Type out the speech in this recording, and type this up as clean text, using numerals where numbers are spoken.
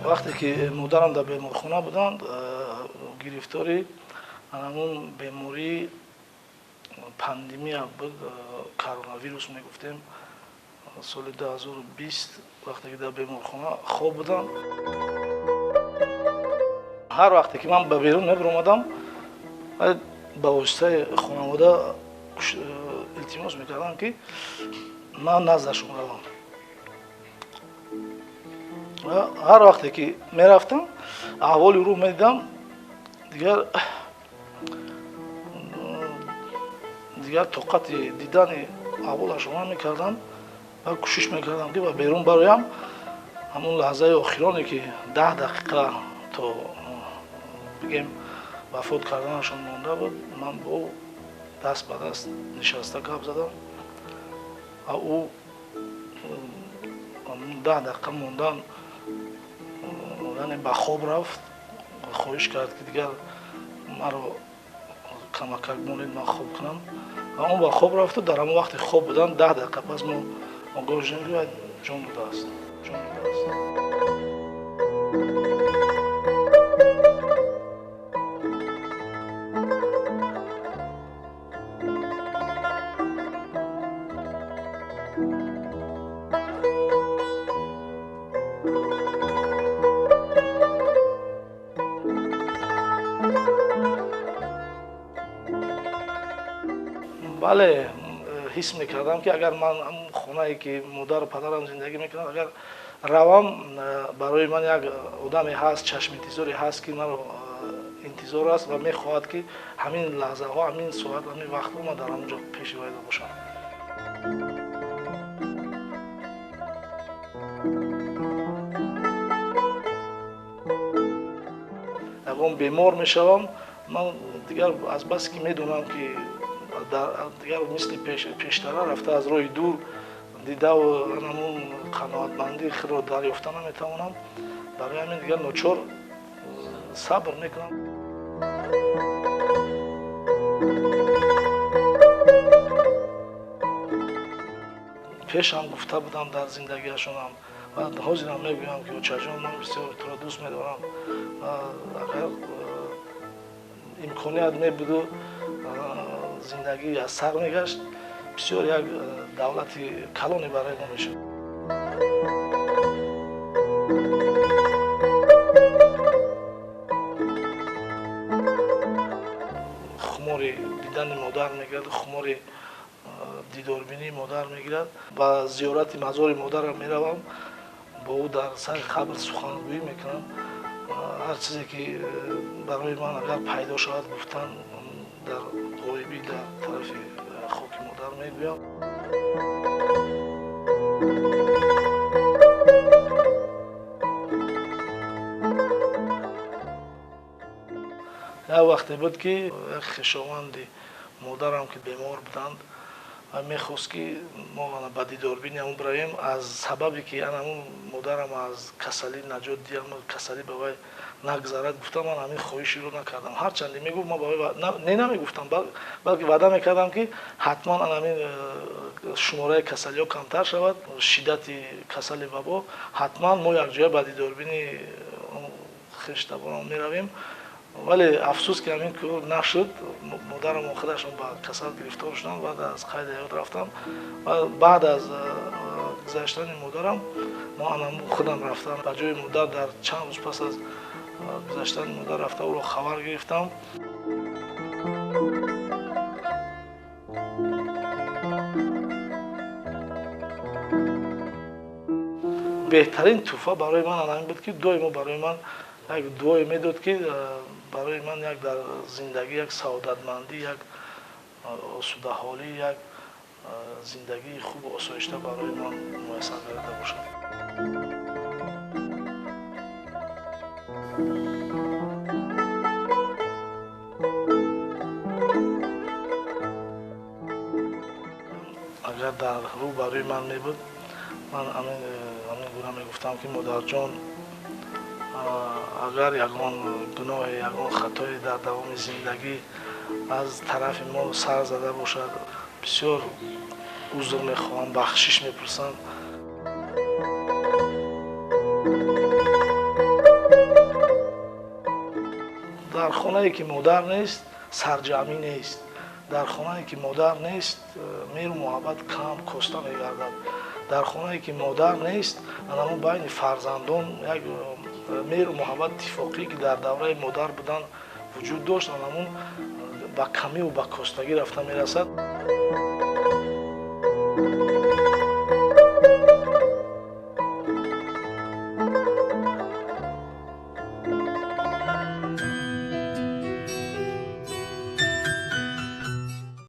Вақте ки модарам дар беморхона буданд, гирифтори ҳамон бемории пандемия буд, коронавирус мегуфтем. Соли 2020 вақте ки дар беморхона хоб будам, ҳар вақте ки ман ба берун мебаромадам, ба воситаи хонавода илтимос мекардам, ки ман наздашон равам. Ҳар вақте ки мерафтам, аҳволи ӯро медидам, дигар тоқати дидани аҳволашро намекардам ва кӯшиш мекардам, ки ба берун бароям. Ҳамон лаҳзаи охироне, ки 10 дақиқа то бигем вафот карданашон монда буд, ман бо ӯ даст ба даст нишаста гап задам ва ӯ 10 дақиқа мондан, яъне ба хоб рафт. Хоҳиш кард, ки дигар маро камакак монед, ман хоб кунам, ва он ба хоб рафту дар ҳамон вақти хоб будан 10 дақиқа пас мо огоҳ шудем, ки вай ҷон додааст, ҷон додааст. Бале, ҳис мекардам, ки агар ман ҳамон хонае, ки модару падарам зиндагӣ мекунанд, агар равам, барои ман як одаме ҳаст, чашминтизоре ҳаст, ки маро интизор аст ва мехоҳад, ки ҳамин лаҳзаҳо, ҳамин соат, ҳамин вақтҳо ман дар ҳамон ҷо пеши вайда бошам. Ягон бемор мешавам, ман дигар аз бас ки медонам, ки дигар мисли пештара рафта аз роҳи дур дидаву ҳамун қаноатмандии худро дарёфта наметавонам. Барои ҳамин дигар ночор сабр мекунам. Пешам гуфта будам дар зиндагиашонам ва ҳозирам мегӯям, ки очаҷон, ман бисёр туро дӯст медорам. Агар имконият мебуду зиндагӣ аз сар мегашт, бисёр як давлати калоне барои мо мешуд. Хумори дидани модар мегирад, хумори дидорбинии модар мегирад. Ба зиёрати мазори модарам меравам, бо ӯ дар сари қабр сухангӯӣ мекунам. Ҳар чизе ки барои ман агар пайдо шавад гуфтан, дар ғоибӣ дар тарафи хоки модар мегӯям. Як вақте буд, ки як хешованди модарам, ки бемор буданд, ва мехост, ки мо ба дидорбини ҳамон биравем. Аз сабабе ки ҳамун модарам аз касалӣ наҷот диҳам, касалӣ ба вай нагзарад, гуфтам, ман ҳамин хоҳиширо накардам. Ҳарчанде мегуфт, ман ба вай не намегуфтам, балки ваъда мекардам, ки ҳатман ҳамин шумораи касалиҳо камтар шавад, шиддати касали вабо, ҳатман мо якҷоя ба дидорбини хештабонам меравем. Вале афсӯс, ки ҳамин кор нашуд. Модарам худашон ба касал гирифтор шуданд, баъд аз қайди ҳаёт рафтам. Ва баъд аз гузаштани модарам мо анам худам рафтам ба ҷои модар. Дар чанд рӯз пас аз гузаштани модар рафта ӯро хабар гирифтам. Беҳтарин тӯҳфа барои ман ҳамин буд, ки доимо барои ман як дуое медод, ки барои ман як дар зиндагӣ як саодатмандӣ, як осудаҳолӣ, як зиндагии хубу осоишта барои ман муяссар гардида бошад. Агар дар рӯ барои ман мебуд, ман ҳамин гуна мегуфтам, ки модарҷон, агар ягон гуноҳе, ягон хатое дар давоми зиндагӣ аз тарафи мо сар зада бошад, бисёр узр мехоҳам, бахшиш мепурсам. Дар хонае ки модар нест, сарҷамъӣ нест. Дар хонае ки модар нест, меҳру муҳаббат кам, коста мегардад. Дар хонае ки модар нест, анамун байни фарзандон як меҳру муҳаббат, иттифоқӣ, ки дар давраи модар будан вуҷуд дошт, анамун ба камиву ба костагӣ рафта мерасад.